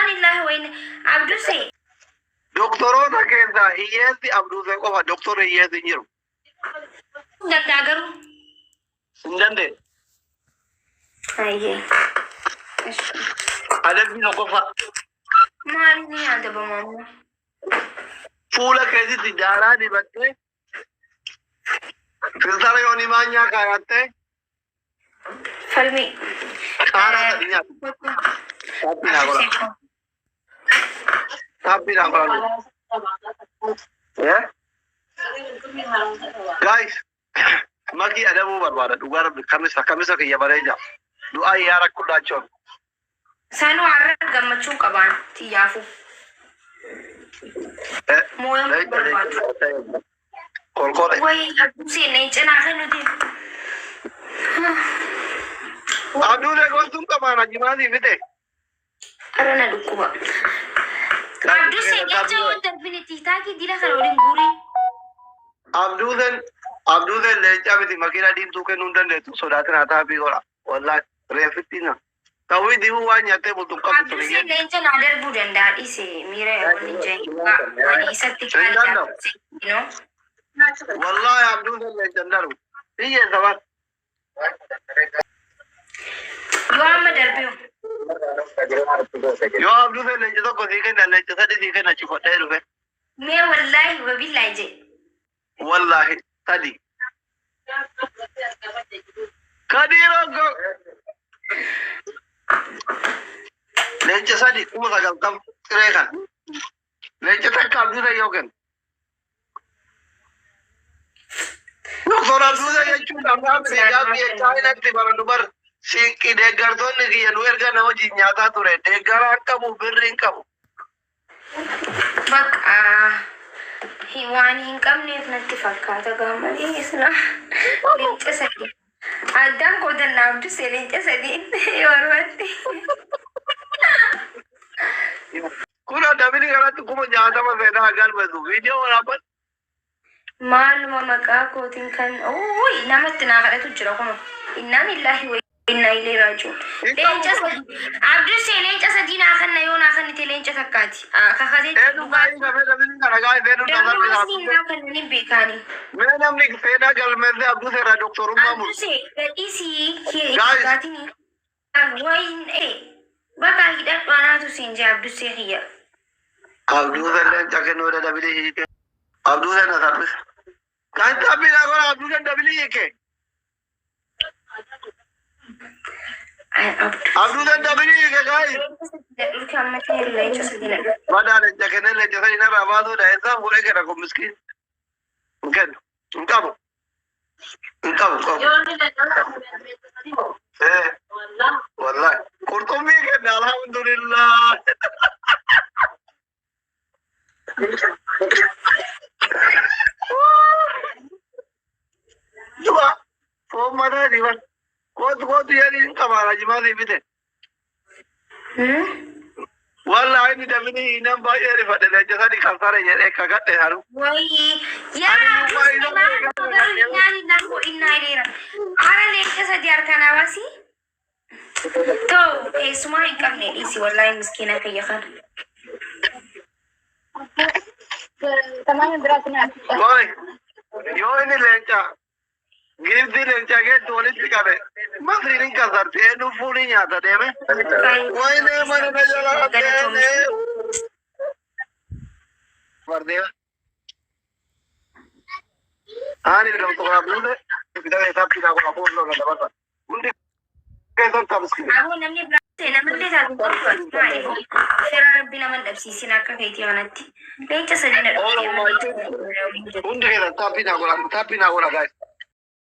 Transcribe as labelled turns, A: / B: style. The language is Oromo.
A: Innaa lillaahi wa inna Abdusee.
B: Doktoroota keessaa hiyyeessi Abduusee qofa doktorri hiyyeessi hin jiru.
A: Hin danda'a garuu.
B: Hin dandeenye.
A: Ayyee.
B: Adabbii tokkoffaa.
A: Maaliif ni adabama ammoo?
B: Fuula keetitti daaraa dibattee filtara yoonii maanyaa kaayattee
A: Falmii.
B: qaaraa sadi nyaata. Taappii naa godha. Taappii naa godha. Eh? Guys, makii adabuu barbaada dhugaa rabbi kamisa kamisa kiyya bareeda. Du'aa yaa rakkullaachoon.
A: Sanuu har'a gammachuu qabaan tiyyaafuu.
B: Eh,
A: Mooyamuu
B: leenca
A: barbaadu.
B: leenca. Kolkolee.
A: Wayii Abdusee leenca naa kennuti.
B: Abduulee gostuun qabaana jimaatii fite.
A: Har'a na dhukkuba. Abdusee leenca waan darbine tiitaakii dila kana waliin guurii.
B: Abduuleen Abduuleen leencaa miti makiinaa diimtuu kennuu hin dandeettu sodaatin haa taabii godha. Wallaahi reeffitti na. Tawwii diimuu waan nyaattee bultu hin qabdu
A: Abdusee
B: tuni.
A: leenca naa darbuu danda'a dhiise miira waliin jeen. Ani isatti
B: Hin
A: qaali
B: danda'u.
A: Abdusee. You know?
B: Wallaahi Abduuleen leenca hin darbu. Hiyyeessa bara.
A: Yoo amma darbee
B: Yoo Abduuleen leenca tokko sii kenna leenca sadi sii kenna cifadhee dhufe.
A: Mee wallaahi wabillaahi jee.
B: Wallaahi sadi. Kadiiroo go. Leenca sadi 90,000 siree kan. Leenca takka Abduulee yoo kennu. Doktor Abduulee jechuun afaan biyyaa biyya Chaayinaatti barannu bar siinqii deeggartoonni kiyya nu erga na wajjin nyaataa ture. Deeggaraa hin qabu birri hin qabu.
A: Bakka waan hin qabneef natti fakkaata gaammalee isla leenca sadi. Addaan qoodannaa Abdusee leenca sadi yoo barbaadde.
B: Kun dabili kanatti 60,000 seenaa galmeessu. Viidiyoo waraabban.
A: Maaluma maqaa kootiin kan uuyi namatti naa kadhatu jira kun. Innaa lillaahi wa innaa ilayhi raaji'uun.
B: Hin
A: Leenca
B: qabu.
A: sadi. Abdusee leenca sadii naa kanna yoo naa kennite leenca takkaati. Kakatee
B: Eenyu gaa'ii dafee dabili kana gaa'ii seenuu
A: Dammi
B: dabarri
A: asii naa kanneen beekaani.
B: Mee namni seenaa galmeessee Abduusee irraa doktorummaa muru.
A: Abdusee gadhiisii
B: Guys.
A: dhugaatiin wayin bakka hidhadhu anaatu siin jee Abdusee kiyya.
B: Abduuseen leenca kennuu dabilii hiike. Abduuseen na salphise. Kan taphiidha godha Abduuseen dabilii hiike. Abduuseen dabilii hiike gaa'ii.
A: Dhulki amma ta'e leenca sadii na dhufe.
B: Badaa leenca kennee leenca sadi narraa baasuudha. Eessaan fuudhee kenna kun miskiin. Hin kennu. Hin qabu. Hin qabu hin qabu. Eh, wallahi. Qurxummii kenna alhamdulillah. Duba foon mataa diban. Kootu kootu jedhii hin qabaara jimaa sii bite. Wallahi inni dafini nan baay'ee rifadhe leenca sadi kansare jedhee kakadhe haru.
A: Wayii yaa Abdusee maal garuu innaa lillahi wa innaa ilayhi raaji'uun. Hara leenca sadii harkaan hawaasii. Ta'u keessumaa hin qabne dhiisi wallaahi miskiina kiyya kana.
B: Waay yoo inni leenca giiftii leenca keetti walitti qabe masriin hin kasarti eenyu fuulii nyaata deeme. Wayinee mana na jalaa deeme. Bardeema. Ani doktor Abdullee bitee taphiidhaa godha fuuldura dabarsa. Hundi keessan taphiskine.
A: Aboo namni biraa ta'e namallee taatu godhu maaliif fira rabbi nama hin dhabsiisin akka keetii kanatti. Leenca sadii na
B: Ooluu
A: dhufte.
B: Hundi keessan taphiidhaa godha taphiidhaa godha guys.